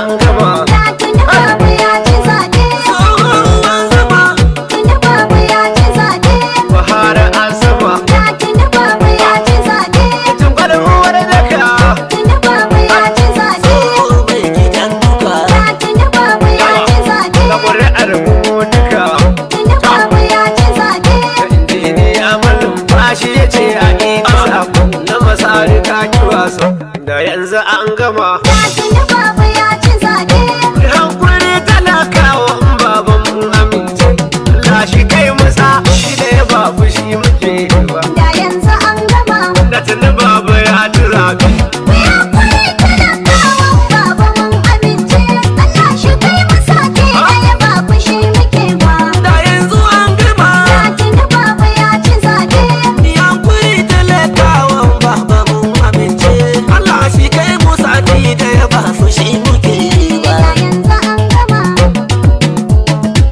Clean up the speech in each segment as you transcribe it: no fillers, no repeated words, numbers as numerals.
an gama. Da tuni babu ya ci zaɓe. Tsohon zama. Tuni babu ya ci zaɓe. Buhari an sama. Da tuni babu ya ci zaɓe. Tun uwar daka. Tuni babu ya ci zaɓe. Tsoho mai gidan duka. Da tuni babu ya ci zaɓe. Ga ƙuri'ar mu duka. Tuni babu ya ci zaɓe. Injiniya Malumfashi ya ce a ita sako na masari kaki wasa. Da yanzu an gama. Da tuni babu ya ci zaɓe. Hankuri talakawa in baban mun amince. Allah shi kai musa shi da ya babu shi muke ba. Da yanzu an gama. Da tuni babu ya ci zaɓe. Ku yi hakuri talakawan baba mun amince. Allah shi kai mu sake ɗaya babu shi muke ba. Da yanzu an gama. Da tuni babu ya ci zaɓe. Yankuri talakawan baba mun amince. Allah shi kai mu sati da ya ba su shi muke Da ba. yanzu an gama.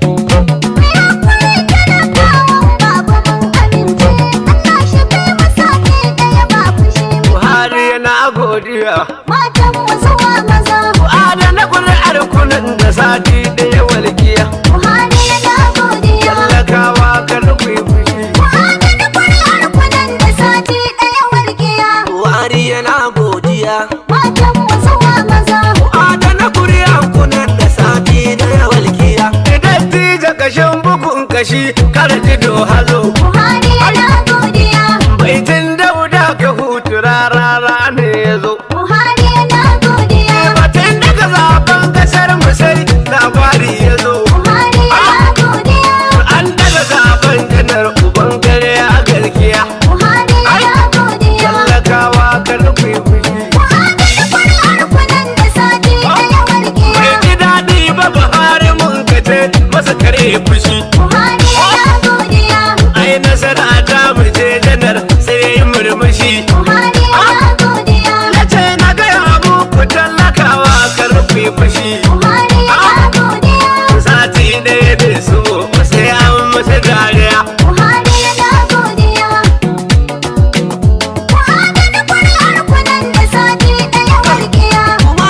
Ku yi hakuri talakawan baba mun amince. Allah shi kai mu sake ɗaya babu shi muke ba. Buhari yana godiya. Matan mu zuwa maza. Adana ƙuri'ar kunan da sati ɗaya walƙiya. Buhari yana godiya. Talakawa kar ku yi fushi. Ku adana kuri'ar ku nan da sati ɗaya walƙiya. Buhari yana godiya. Matan mu zuwa maza. Adana kuri'an kunan da sati da ya walkiya. Idan tija kashin bugun kashi kar jido hazo. Buhari yana godiya. Baitin dauda ka hutu rarara ne ya zo. Buhari yana godiya. Batun daga zaben kasar mu sai labari ya zo. Buhari yana godiya. An daga zaben janar uban kare a gaskiya. Buhari yana godiya. Talakawa kar ku yi fushi. Ku adana kuri'ar ku nan da sati ɗaya walƙiya. Bai ji daɗi ba Buhari mun kace masa kare fushi. Buhari yana godiya. Ai nasara ta mu je janar sai ya yi murmushi. Buhari yana godiya. Na ce na gaya muku talakawa kar ku yi fushi. Buhari yana godiya. Sati ɗaya da su sai an musu dariya. Buhari yana godiya. Ku adana kuri'ar ku nan da sati ɗaya walƙiya. Kuma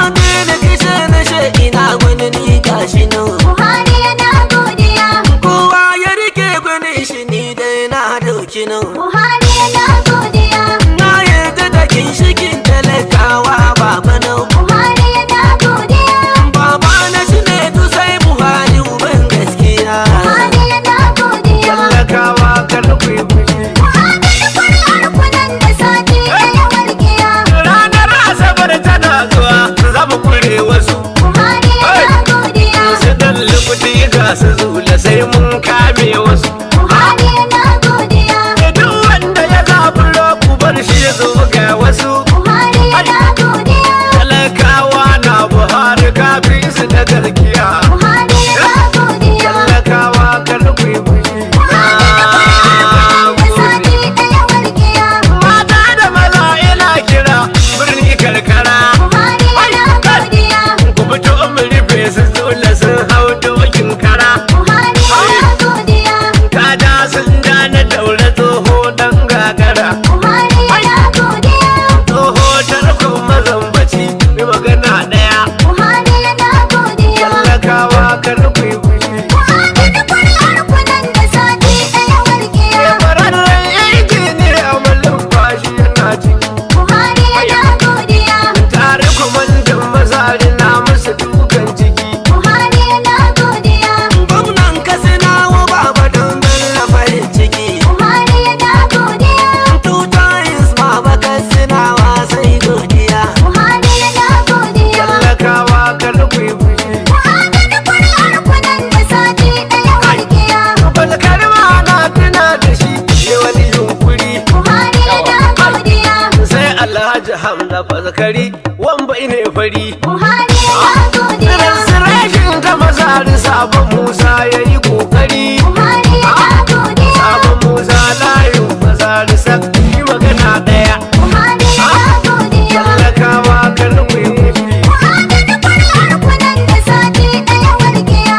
na kishe na she ina gwani ni gashi nan. Buhari yana godiya. Kowa ya rike gwanin shi ni dai na dauki nan. Buhari yana godiya. Na yarda da ginshikin talakawa baba nan. Buhari yana godiya. Baba na shi ne sai Buhari uban gaskiya. Buhari yana godiya. Talakawa kar ku yi fushi. Ku adana kuri'ar ku nan da sati ɗaya walƙiya. Ranar Asabar tana zuwa za mu kure wasu. Buhari yana godiya. Su dan lukuti ga su zula sai mun kame wasu. Buhari yana godiya. Duk wanda ya zaburo ku bar shi ya zo ga wasu. Buhari yana godiya. Talakawa na Buhari kafin su da gaskiya. Buhari yana godiya. Talakawa kar ku yi fushi. Ku adana kuri'ar ku nan da sati ɗaya walƙiya. Mata da maza ina kira birni karkara. Buhari yana godiya. Ku fito mu rufe su dole sun hau dokin kara. Buhari yana godiya. Kada sun gane daure tsoho dan gagara. Buhari yana godiya. Tsoho tarkon mazambaci mai magana ɗaya. Buhari yana godiya. Talakawa kar ku yi fushi. Ku adana kuri'ar ku nan da sati ɗaya walƙiya. Kwararren injiniya Malumfashi yana ciki. Buhari yana godiya. Tare kwamandan mazari na musu dukan ciki. Buhari yana godiya. Gwamnan Katsinawa baba don Bello farin ciki. Buhari yana godiya. Two times baba Katsinawa sai godiya. Buhari yana godiya. Talakawa kar ku yi fushi. Ku adana kuri'ar ku nan da sati ɗaya walƙiya. Balkarma na tuna da shi ya wani yunkuri. Buhari yana godiya. Sai Alhaji Hamza Fazakari wamba ne fari. Buhari yana godiya. Rashin ta mazari sabon Musa ya yi kokari. Buhari yana godiya. Sabon Musa layin mazari sak yi magana ɗaya. Buhari yana godiya. Talakawa kar ku yi fushi. Ku adana kuri'ar ku nan da sati ɗaya walƙiya.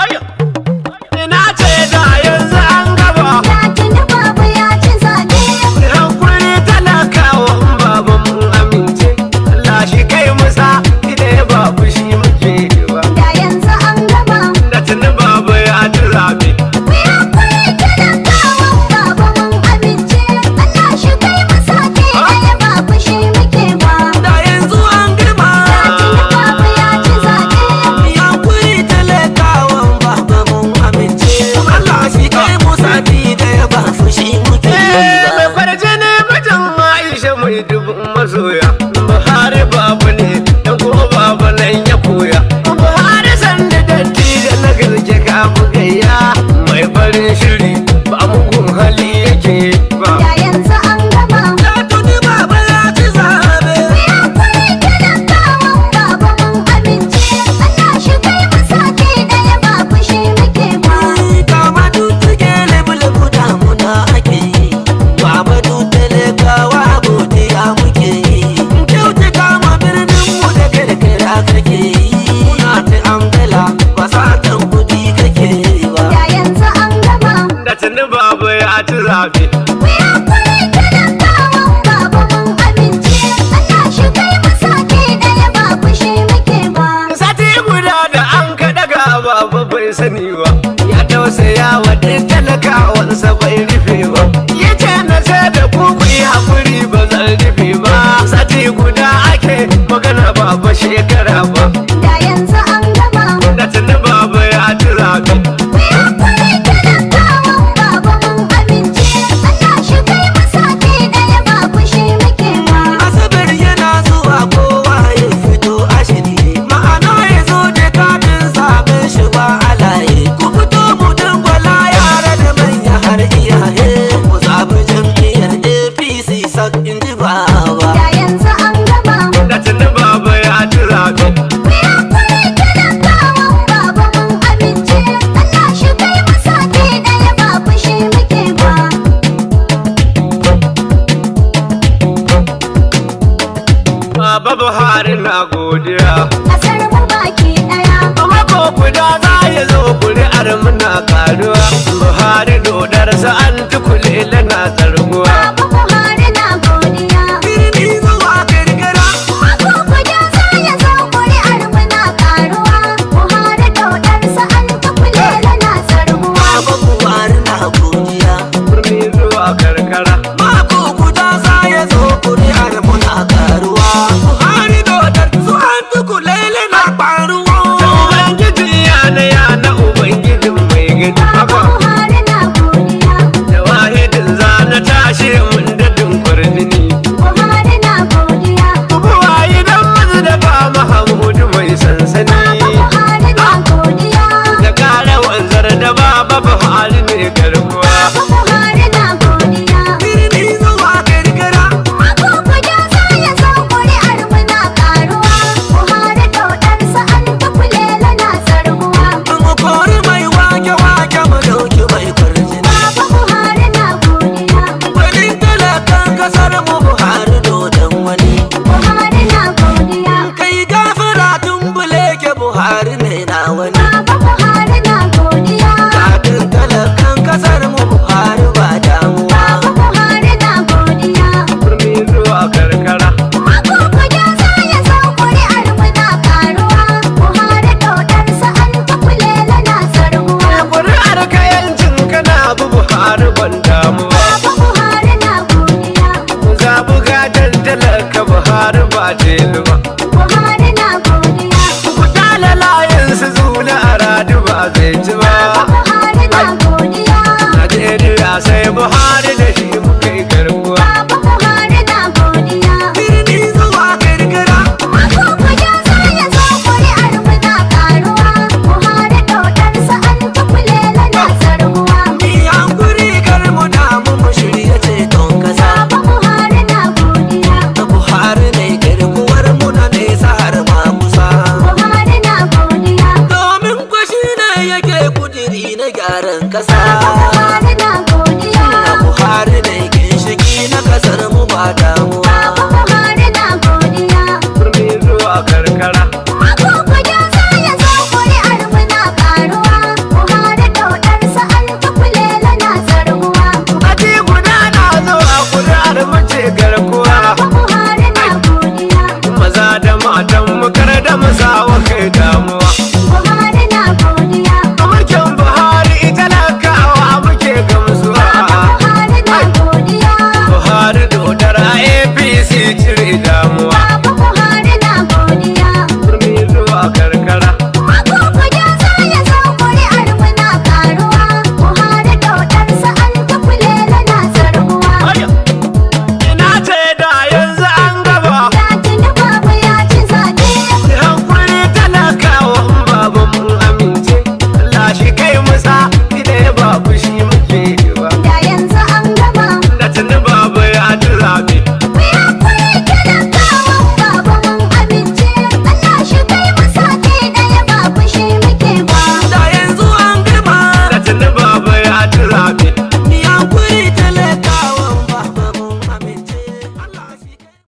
Ayo! Ina ce da yanzu an gaba. Da tuni babu ya ci zaɓe. Hankuri talakawa in baban mun amince. Allah shi kai bai sani ba. Ya tausaya wa duk talakawansa bai rufe ba. Ya ce na sai da ku ku yi haƙuri ba zan rufe ba. Sati guda ake magana ba ba shekara ba. Da yanzu an gama. Da tuni baba ya ci zaɓe. Ku yi haƙuri talakawan baba mun amince. Allah shi kai mu sati ɗaya ba fushi muke ba. Asabar yana zuwa kowa ya fito a shirye. Ma'ana ya zo da katin zaben shi ba alaye. Ku fito mu dangwala yara da manya har iyaye. Ku zaɓi jam'iyyar APC sak in ji baba. Da yanzu an gama. Da tuni baba ya ci zaɓe. Ku yi haƙuri talakawan baba mun amince. Allah shi kai mu sati ɗaya ba fushi muke ba. Baba Buhari na godiya. Kasar mu baki ɗaya. Mako guda za ya zo kuri'ar muna karuwa. Buhari dodarsa an tukulele na tsarguwa. Baba Buhari na godiya. Birni zuwa karkara. Mako guda za ya zo kuri'ar mu na karuwa. Buhari daudarsa an tukulele na tsarguwa. Baba Buhari na godiya. Birni zuwa karkara. Mako guda za ya zo kuri'ar mu na karuwa. Buhari dodar su an tukulele na ƙwaruwa. Ubangiji ya na ya na Ubangijin mai gani. Baba Haka Buhari na godiya. da wahidin za na tashi mun dadin kwarjini. Buhari na godiya. Buwayi dan mazu da ba Mahamudu mai sansani. Baba Buhari na godiya. Da kara wanzar da baba Buhari ne garkuwa. Baba Buhari na godiya. Birni zuwa karkara. Mako guda za ya zo kuri'ar mu na karuwa. Buhari daudarsa an tukulele na tsarguwa. Mu kori mai wake-wake mu dauki mai kwarjini. Baba Buhari na godiya. Gwanin talakan kasar mu Buhari dodon wani. Buhari na godiya. Kai gafara tumbule ke Buhari ne na wani. Baba Buhari na godiya. Katin talakan kasar mu Buhari ba damuwa. Baba Buhari na godiya. Birni zuwa karkara. Mako guda za ya zo kuri'ar mu na karuwa. Buhari daudarsa an tukulele na tsarguwa. Kuri'ar kayancin kana bu Buhari ban damuwa. Baba Buhari na godiya. Zaɓi gadon talaka Buhari ba telu ba. Buhari na godiya. Ku kyale layin su zula a radu ba zai ci ba. Baba Buhari na godiya. Najeriya sai Buhari da shi muka yi garkuwa. Baba Buhari na godiya. Birni zuwa karkara. Mako guda za ya zo kuri'ar mu na karuwa. Buhari daudarsa an tukulele na tsarguwa. Mi hankuri kar mu damu mu shirya ceton kasa. Baba Buhari na godiya. Buhari ne garkuwar mu na nesa har ma kusa. Buhari na godiya. Domin kwa shi ne yake kudiri na gyaran kasa. Baba Buhari na godiya. Buhari ne ginshiki na kasar mu ba damuwa. Baba Buhari na godiya. Birni zuwa karkara. Mako guda za ya zo kuri'ar mu na karuwa. Buhari daudarsa an tukulele na tsarguwa. Ati guda na zuwa kuri'ar mu ce garkuwa. Baba Buhari na godiya. Maza da matan mu kar da mu sawa kai damuwa. Buhari na godiya. Mulkin Buhari talakawa muke gamsuwa. Baba Buhari na godiya. Buhari dodar APC cire damuwa. Baba